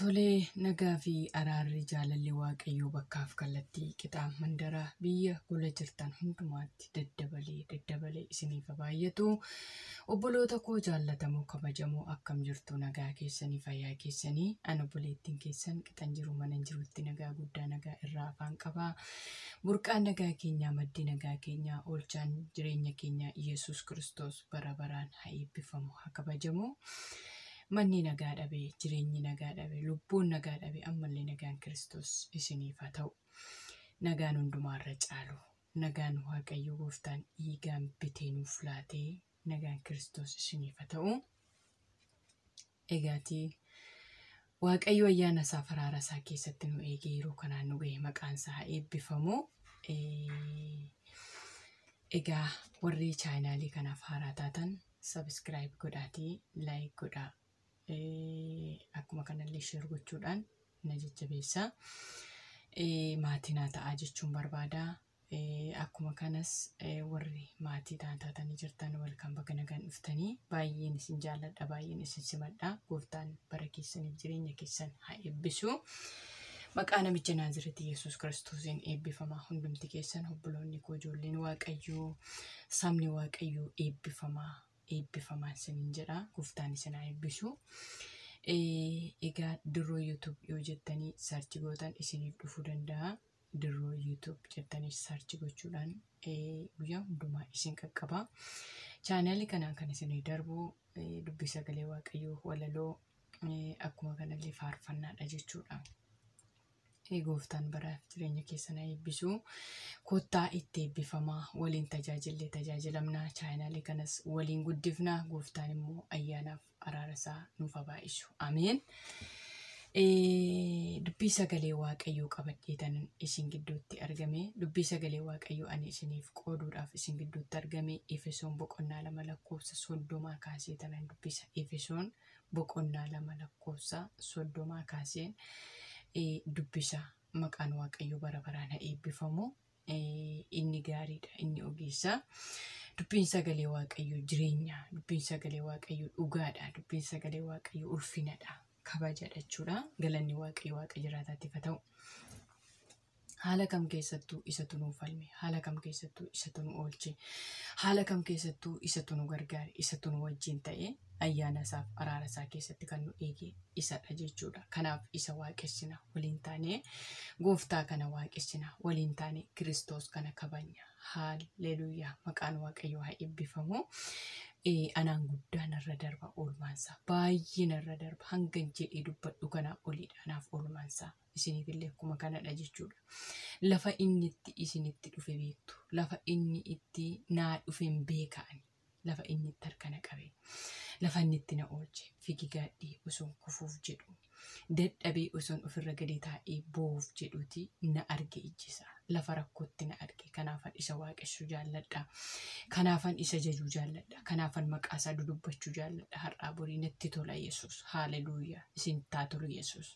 Tolee, nagaa fi araarri jaalalli Waaqayyoo bakkaaf kallattii qixaan mandara biyya gola jirtan hundumaatti daddabalee daddabalee isiniif haa baay'atu. Obboloota koo jaallatamoo kabajamoo, akkam jirtu? Nagaa keessanii, fayyaa keessanii? An obboleettiin keessan qixan jiru mana jirutti nagaa guddaa nagaa irraa afaan qabaa. Burqaan nagaa keenyaa, maddi nagaa keenyaa, oolchaan jireenya keenyaa Yesuus Kiristoos bara baraan haa eebbifamu, haa kabajamu. Manni nagaa dhabe, jireenyi nagaa dhabe, lubbuun nagaa dhabe, ammallee nagaan Kiristoos isiniif haa ta'u. Nagaan hundumaarra caalu, nagaan Waaqayyo gooftaan dhiigaan bitee nuuf laatee, nagaan Kiristoos isiniif haa ta'u. Egaatii Waaqayyo ayyaana isaa araara isaa keessatti nu eegee yeroo kanaan nu gahe, maqaan isaa haa eebbifamu. Egaa warri chaanaalii kanaaf haaraa taatan subscribe godhaatii, like godhaa. Akkuma kanallee share gochuudhaan na jajjabeessaa. Maatii naa ta'aa jechuun barbaada. Akkuma kanas warri maatii taatanii jirtan, welcome, baga nagaan dhuftanii. Baay'een isin jaalladha, baay'een isin simadha. Gooftaan bara keessaniif jireenya keessan haa eebbisu. Maqaa namicha Naaziritii Yesuus Kiristoosiin eebbifamaa hundumti keessan. Obboloonni koo, ijoolleen Waaqayyoo, sabni Waaqayyoo, eebbifamaa, eebbifamaa isiniin jedha. Gooftaan isin haa eebbisu. Egaa Dirroo YouTube yoo jettanii search gootan isiniif dhufuu danda'a. Dirroo YouTube jettanii search gochuudhaan guyyaa hundumaa isin qaqqaba. Chaanaalii kanaan kan isinii darbu dubbii sagalee Waaqayyoo, walaloo, akkuma kanallee faarfannaadha jechuudha. Gooftaan baraaf jireenya keessan haa eebbisu. Kottaa itti eebbifamaa, waliin tajaajillee tajaajilamnaa, chaanaalii kanas waliin guddifnaa. Gooftaan immoo ayyaanaaf araara isaa nuuf haa baay'isu. Ameen. Dubbii sagalee Waaqayyoo qabadhee isin gidduutti argame. Dubbii sagalee Waaqayyoo ani isiniif qooduudhaaf isin gidduutti argame Efesoon boqonnaa 2 lakkoofsa 30 kaasee tanan dubbisa. Efesoon boqonnaa 2 lakkoofsa 30 kaasee dubbisa. Maqaan Waaqayyoo bara baraan haa eebbifamu. Inni gaariidha, inni ogeessa. Dubbiin sagalee Waaqayyoo jireenya, dubbiin sagalee Waaqayyoo dhugaadha, dubbiin sagalee Waaqayyoo ulfinadha, kabajadha jechuudha. Galanni Waaqayyo Waaqa jiraataatiif haa ta'u. Haala kam keessattuu isatu nuu falme, haala kam keessattuu isatu nu oolche, haala kam keessattuu isatu nu gargaare, isatu nu wajjin ta'e, ayyaana isaaf araara isaa keessatti kan nu eege isadha jechuudha. Kanaaf isa waaqessina waliin taanee, gooftaa kana waaqessina waliin taanee, Kiristoos kana kabajna. Haalleluuyaa, maqaan Waaqayyoo haa eebbifamu. Anaan guddaa narra darba oolmaansaa, baay'ee narra darba, hanga jedhee dubbadhu kanaa oliidha anaaf oolmaansaa. Isiniifillee akkuma kanadha jechuudha. Lafa inni itti isinitti dhufe beektu, lafa inni itti naa dhufe hin beekaan, lafa inni itti harka na qabe, lafa inni itti na oolche, figigaadhee osoon kufuuf jedhu, dadhabee osoon ofirra gadi taa'ee boo'uuf jedhuuti na arge ijjisa. Lafa rakkootti na arge. Kanaafan isa waaqessuu jaalladha. Kanaafan isa jajuu jaalladha. Kanaafan maqaa isaa dudubbachuu jaalladha. Har'aa borii natti tola Yesuus. Haaleluuyaa. Isin taa tolu Yesuus.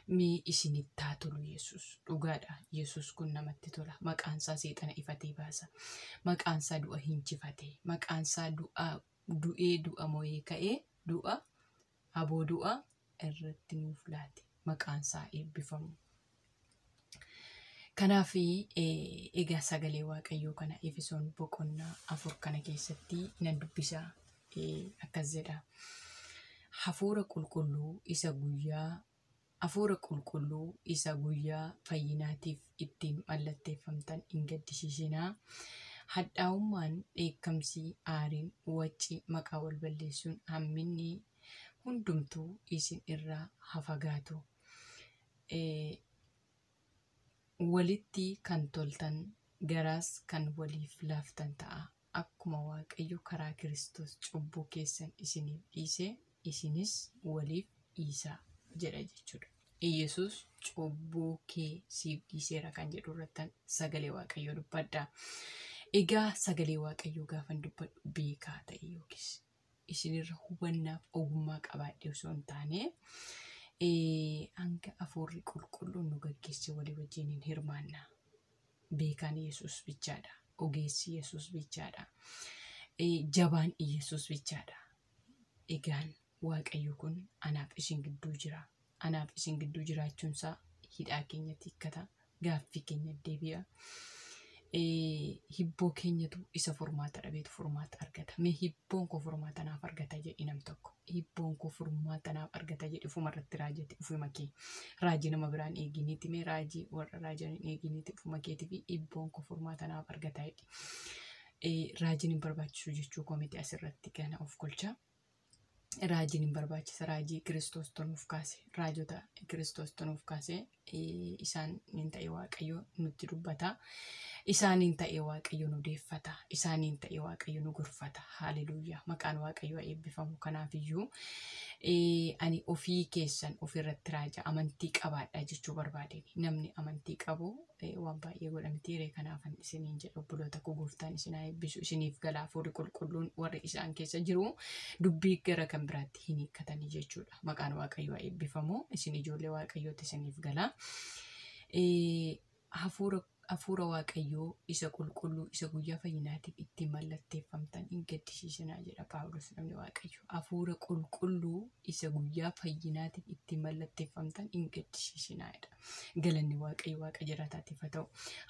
Mee isinitti haa tolu Yesuus. Dhugaadha. Yesuus kun namatti tola. Maqaan isaa seexana ifatee baasa. Maqaan isaa du'a hinjifate. Maqaan isaa du'a du'ee du'a mo'ee ka'ee du'a aboo du'a irratti nuuf laate. Maqaan isaa eebbifamu. Kanaaf egaa sagalee Waaqayyoo kana Efesoon boqonnaa 4 kana keessatti nan dubbisa. Akkas jedha. Hafuura qulqulluu isa guyyaa fayyinaatiif ittiin mallatteeffamtan hin gaddisiisinaa. Hadhaa'ummaan, dheekkamsi, aariin, wacci, maqaa wal balleessuun, hamminni hundumtuu isin irraa haa fagaatu. Walitti kan toltan, garaas kan waliif laaftan ta'a. Akkuma Waaqayyo karaa Kiristoos cubbuu keessan isiniif dhiise, isinis waliif dhiisaa jedha jechuudha. Iyyasuus cubbuu kee siif dhiiseera kan jedhu irrattan sagalee Waaqayyoo dubbadha. Egaa sagalee Waaqayyoo gaafan dubbadhu beekaa ta'e yookiis isinirra hubannaaf ogummaa qabaadhe osoo hin taane, hanga hafuurri qulqulluun nu gaggeesse walii wajjin hin hirmaanna. Beekaan Yesuus bichaadha. Ogeessi Yesuus bichaadha. Jabaan Yesuus bichaadha. Egaan Waaqayyo kun anaaf isin gidduu jira. Anaaf isin gidduu jiraachuunsaa hidhaa keenyatti hiikkata. Gaaffii keenya deebi'a. Hibboo keenyatu isa furmaata dhabeetu furmaata argata. Mee hibboon koo furmaata naaf argata jedhi nam tokko. Hibboon koo furmaata naaf argata jedhi ofuma irratti raajate ofuma kee. Raajii nama biraan eeginiiti mee raajii warra raajan hin eeginiiti ofuma keetii fi hibboon koo furmaata naaf argata jedhi. Raajiin hin barbaachisu jechuu koo miti asirratti gana of kolcha. Raajiin hin barbaachisa. Raajii Kiristoos nuuf kaase. Raajota Kiristoos nuuf kaase. Isaan hin ta'e Waaqayyo nutti dubbata. Isaaniin ta'e Waaqayyo nu deeffata. Isaaniin ta'e Waaqayyo nu gorfata. Haaleluyyaa. Maqaan Waaqayyoo eebbifamu. Kanaafiyyuu ani ofii keessan ofirratti raaja amantii qabaadha jechuu barbaadeen. Namni amantii qabu waan baay'ee godha miti ree. Kanaafan isiniin jedha obboloota koo, gooftaan isin haa eebbisu. Isiniif gala hafuurri qulqulluun warri isaan keessa jiru dubbii gara kan biraatti hin hiikkatanii jechuudha. Maqaan Waaqayyoo haa eebbifamu. Isin ijoollee Waaqayyooti, isiniif gala. Hafuura Waaqayyoo isa qulqulluu isa guyyaa fayyinaatiif ittiin mallatteeffamtan hin gaddisiisinaa jedha Paawulos namni Waaqayyo. Hafuura qulqulluu isa guyyaa fayyinaatiif ittiin mallatteeffamtan hin gaddisiisinaa jedha. Galanni Waaqayyo Waaqa jiraataatiif haa ta'u.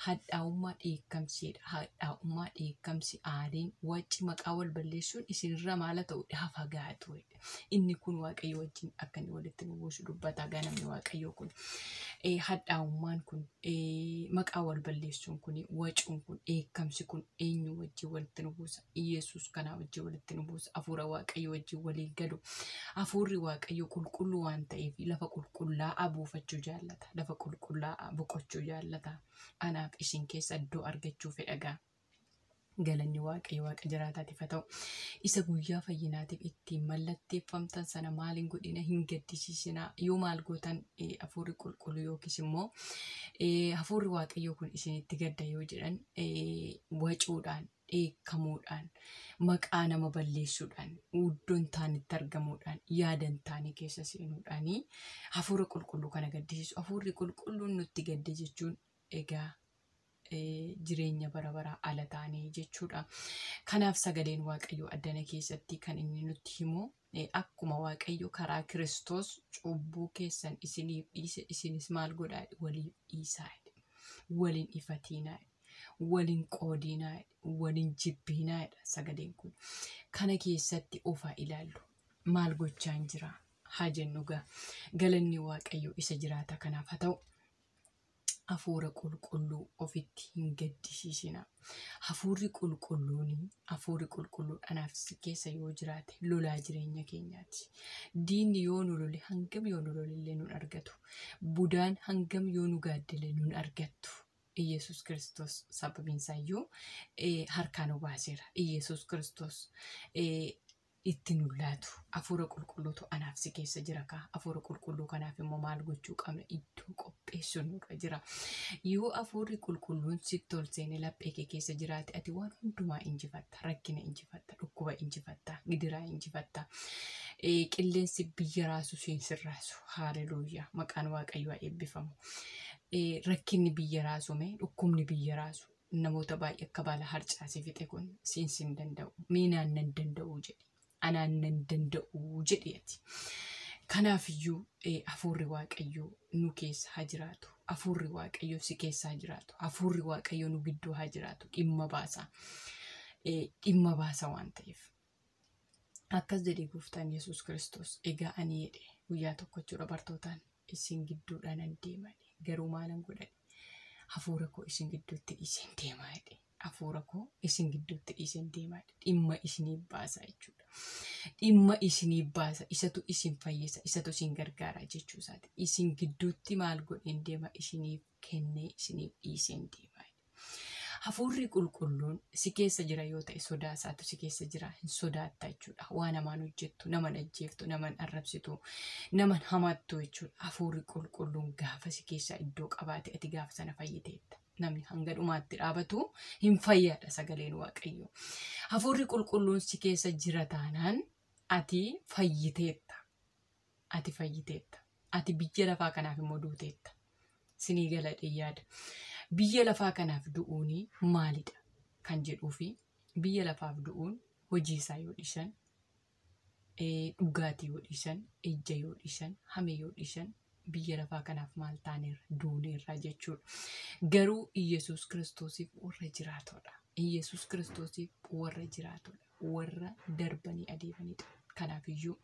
Hadhaa'ummaa dheekkamsiidha. Hadhaa'ummaa, dheekkamsi, aariin, wacci, maqaa wal balleessuun isinirra maala ta'u haa fagaatu. Inni kun Waaqayyo wajjin akka inni walitti nu buusu dubbata namni Waaqayyo kun. Hadhaa'ummaan kun, maqaa wal balleessuun kun, wacuun kun, dheekkamsi kun eenyu wajjin walitti nu buusa? Iyesuus kanaa wajjin walitti nu buusa. Hafuura Waaqayyo wajjin waliin galu. Hafuurri Waaqayyo qulqulluu waan ta'eef lafa qulqullaa'aa buufachuu jaallata. Lafa qulqullaa'aa boqochuu jaallata. Anaaf isin keessa iddoo argachuu fedha gaa. Galanni Waaqayyo Waaqa jiraataatiif haa ta'u. Isa guyyaa fayyinaatiif ittiin mallatteeffamtan sana maal hin godhina? Hin gaddisiisinaa. Yoo maal gootan hafuurri qulqulluu yookiis immoo hafuurri Waaqayyoo kun isinitti gadda yoo jedhan, wacuudhaan, dheekkamuudhaan, maqaa nama balleessuudhaan, iddoon taanitti argamuudhaan, yaadan taane keessa seenuudhaanii hafuura qulqulluu kana gaddisiisu. Hafuurri qulqulluun nutti gadde jechuun egaa jireenya bara baraa ala taanee jechuudha. Kanaaf sagaleen Waaqayyoo addana keessatti kan inni nutti himu, akkuma Waaqayyo karaa Kiristoos cubbuu keessan isiniif dhiise, isinis maal godhaa? Waliif dhiisaa. Waliin ifatiinaa. Waliin qoodiinaa. Waliin jibbiinaa sagaleen kun. Kana keessatti ofaa ilaallu. Maal gochaan jira? Haa jennu gaa. Galanni Waaqayyo isa jiraata kanaaf haa ta'u. Hafuura qulqulluu ofitti hin gaddisiisinaa. Hafuurri qulqulluun, hafuurri qulqulluun anaaf si keessa yoo jiraate lolaa jireenya keenyaati. Diinni yoo nu lole, hangam yoo nu lole illee nun argatu. Budaan hangam yoo nu gaaddile nun argattu. Iyesuus Kiristoos sababiin isaayyuu harkaa nu baaseera. Iyesuus Kiristoos itti nu laatu. Hafuura qulqulluutu anaaf si keessa jira kaa. Hafuura qulqulluu kanaaf immoo maal gochuu qabna? Iddoo qopheessuun nurra jira. Yoo hafuurri qulqulluun sitti ol seenee laphee kee keessa jiraate, ati waan hundumaa injifatta. Rakkina injifatta, dhukkuba injifatta, gidiraa injifatta. Qilleensi biyya raasu siin sirraasu. Haaleluyyaa. Maqaan Waaqayyoo haa eebbifamu. Rakkinni biyya raasume, dhukkubni biyya raasu namoota baay'ee akka baala harcaasee fixe kun siin sin danda'u. Mee naan nan danda'u jedhi. Anaan nan danda'u jedhi ati. Kanaafiyyuu hafuurri Waaqayyoo nu keessa haa jiraatu. Hafuurri Waaqayyoo si keessa haa jiraatu. Hafuurri Waaqayyoo nu gidduu haa jiraatu. Dhimma baasa. Dhimma baasa waan ta'eef. Akkas jedhee gooftaan Yesuus Kiristoos, egaa ani jedhe guyyaa tokko jechuudha bartootaan, isin gidduudhaan nan deema, garuu maalan godhani? Hafuura koo isin gidduutti dhiiseen deemaa jedhe. Hafuura koo isin gidduutti dhiiseen deemaa jedhe. Dhimma isiniif baasa jechuudha. Dhimma isiniif baasa. Isatu isin fayyisa. Isatu isin gargaara jechuu isaati. Isin gidduutti maal godheen deema? Isiniif kennee isiniif dhiiseen deema. Hafuurri qulqulluun si keessa jira yoo ta'e, sodaa isaatu si keessa jira, hin sodaatta jechuudha. Waa namaan hojjettu, naman ajjeeftu, naman arrabsitu, naman hamattu jechuudha. Hafuurri qulqulluun gaafa si keessa iddoo qabaate, ati gaafa sana fayyiteetta. Namni hanga dhumaatti dhaabatu hin fayyaadha sagaleen Waaqayyoo. Hafuurri qulqulluun si keessa jira taanaan ati fayyiteetta. Ati fayyiteetta. Ati biyya lafaa kanaaf immoo duuteetta. Sinii galadhee yaada. Biyya lafaa kanaaf du'uun maalidha kan jedhuu fi biyya lafaaf du'uun hojii isaa yoo dhiisan, Dhugaatii yoo dhiisan, ejja yoo dhiisan, hame yoo dhiisan biyya lafaa kanaaf maal taaneerra? Duuneerra jechuudha. Garuu Iyyasuus Kiristoosiif warra jiraatodha. Iyyasuus Kiristoosiif warra jiraatodha. Warra darbanii adeemanidha. Kanaafiyyuu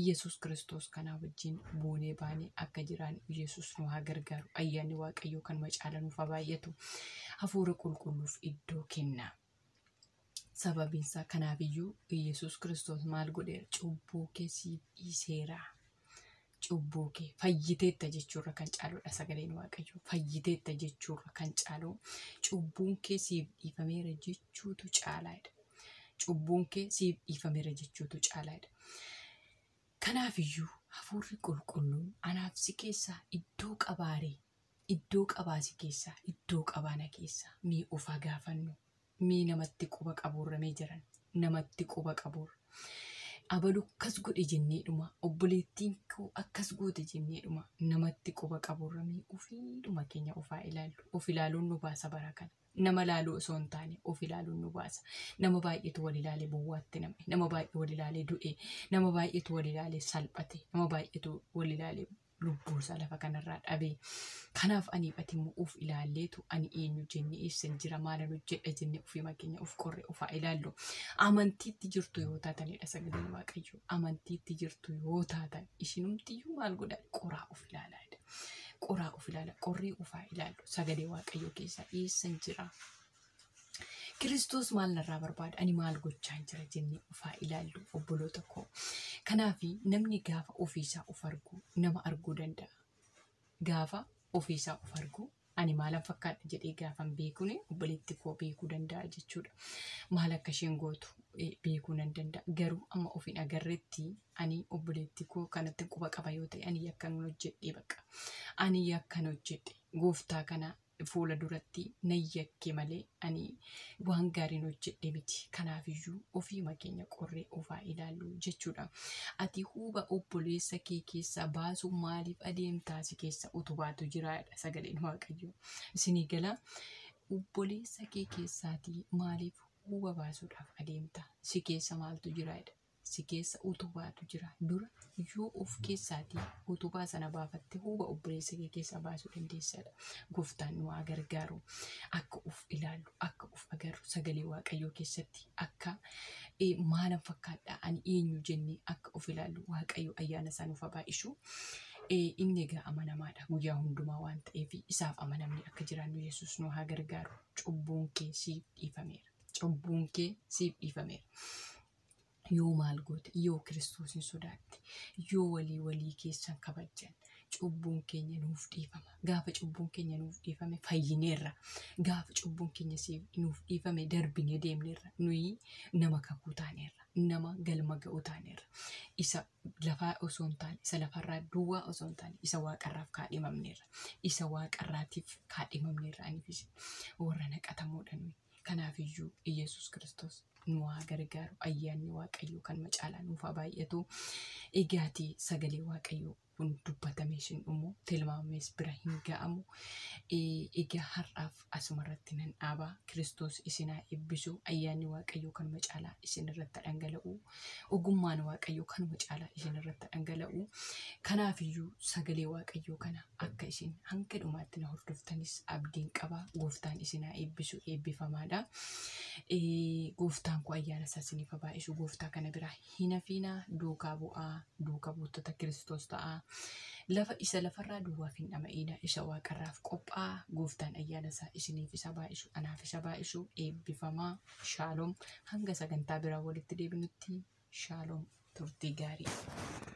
Iyyasuus Kiristoos kanaa wajjin boonee baanee akka jiraannu Iyyasuus nu haa gargaaru. Ayyaanni Waaqayyoo kanuma caala nuuf haa baay'atu. Hafuura qulqulluuf iddoo kenna. Sababiinsaa kanaafiyyuu Iyyasuus Kiristoos maal godheera? Cubbuu kee siif dhiiseera. Cubbuu kee fayyiteetta jechuurra kan caaludha sagaleen Waaqayyoo. Fayyiteetta jechuurra kan caalu cubbuun kee siif dhiifameera jechuutu caalaadha. Cubbuun kee siif dhiifameera jechuutu caalaadha. Kanaafiyyuu hafuurri qulqulluun anaaf si keessaa iddoo qabaaree, iddoo qabaa si keessaa, iddoo qabaa na keessaa mee of haa gaafannu. Mee namatti quba qabuurra mee jiran namatti quba qabuurra. Abalu akkas godhe jenneedhuma, obboleettiin koo akkas goote jenneedhuma namatti quba qabuurra mee ofiidhuma keenya ofaa ilaallu. Of ilaaluun nu baasa bara kana. Nama ilaaluu osoo hin taane of ilaaluun nu baasa. Nama baay'eetu wal ilaalee bowwaatti nam'e. Nama baay'ee wal ilaalee du'e. Nama baay'eetu wal ilaalee salphate. Nama baay'eetu wal ilaalee lubbuusaa lafa kanarraa dhabe. Kanaaf ani ati immoo of ilaalleetu ani eenyu jennee eessan jira maalan hojjedha jennee ofiima keenya of qorre ofaa ilaallu. Amantiitti jirtu yoo taatanidha sagaleen Waaqayyoo. Amantiitti jirtu yoo taatan isinumtiyyuu maal godhaa? Qoraa of ilaalaadha. Qoraa of ilaala. Qorree ofaa ilaallu. Sagalee Waaqayyoo keessaa eessan jira? Kiristoos maal narraa barbaada? Ani maal gochaa jira jennee ofaa ilaallu obboloota koo. Kanaaf namni gaafa ofiisaa of argu nama arguu danda'a. Gaafa ofiisaa of argu ani maalan fakkaadha jedhee gaafan beekuun obboleetti koo beekuu danda'a jechuudha. Maal akka isheen gootu beekuu nan danda'a. Garuu amma ofiin agarreetti ani obboleetti koo kanatti quba qaba yoo ta'e ani yakkan hojjedhe baqa. Ani yakkan hojjedhe gooftaa kana fuula duratti nan yakke malee ani waan gaariin hojjedhe miti. Kanaafiyyuu ofiima keenya qorree ofaa ilaallu jechuudha. Ati huba obboleessa kee keessaa baasuu maaliif adeemtaa si keessa utubaatu jiraadha sagaleen Waaqayyoo. Isinii gala obboleessa kee keessaatii maaliif huba baasuudhaaf adeemta? Si keessa maaltu jiraadha? Si keessa utubaatu jira. Dura yoo of keessaatii utubaa sana baafatte huba obboleessa kee keessaa baasuu dandeessadha. Gooftaan nu haa gargaaru. Akka of ilaallu, akka of agarru sagalee Waaqayyoo keessatti akka maalan fakkaadha ani eenyu jennee akka of ilaallu Waaqayyo ayyaana isaa nuuf haa baay'isu. Inni egaa amanamaadha guyyaa hundumaa waan ta'eef isaaf amanamni akka jiraannu Yesuus nu haa gargaaru. Cubbuun kee siif dhiifameera. Cubbuun kee siif dhiifameera. Yoo maal goote, yoo Kiristoosin sodaatte, yoo walii walii keessan kabajjan, cubbuun keenya nuuf dhiifama. Gaafa cubbuun keenya nuuf dhiifame fayyineerra. Gaafa cubbuun keenya nuuf dhiifame darbinee deemneerra. Nuyi nama kakuu taaneerra. Nama galma ga'u taaneerra. Isa lafaa osoo hin taane, isa lafarraa duwwaa osoo hin taane, isa waaqarraaf kaadhimamneerra. Isa waaqarraatiif kaadhimamneerra aniifis warra naqatamoodha nuyi. Kanaafiyyuu Iyyasuus Kiristoos nu haa gargaaru. Ayyaanni Waaqayyoo kan macaalaa nuuf haa baay'atu. Egaatii sagalee Waaqayyoo kun dubbatamee hin dhumu, tilmaamees bira hin ga'amu. Egaa har'aaf asumarratti nan dhaabaa. Kiristoos isin haa eebbisu. Ayyaanni Waaqayyoo kanuma caalaa isin irratti dhangala'u. Ogummaan Waaqayyoo kanuma caalaa isin irratti dhangala'u. Kanaafiyyuu sagalee Waaqayyoo kana akka isin hanga dhumaatti na hordoftanis abdiin qaba. Gooftaan isin haa eebbisu. Eebbifamaadha. Gooftaan koo ayyaana isaa isiniif haa baay'isu. Gooftaa kana biraa hin hafiinaa. Duukaa bu'aa. Duuka buutota Kiristoos ta'aa. Lafa isa lafarraa duwwaaf hin dhama'inaa. Isa waaqarraaf qophaa'aa. Gooftaan ayyaana isaa isiniif isa baay'isu. Anaaf isa baay'isu. Eebbifamaa. Shaaloom. Hanga sagantaa biraa walitti deebinutti shaaloom. Turtii gaarii.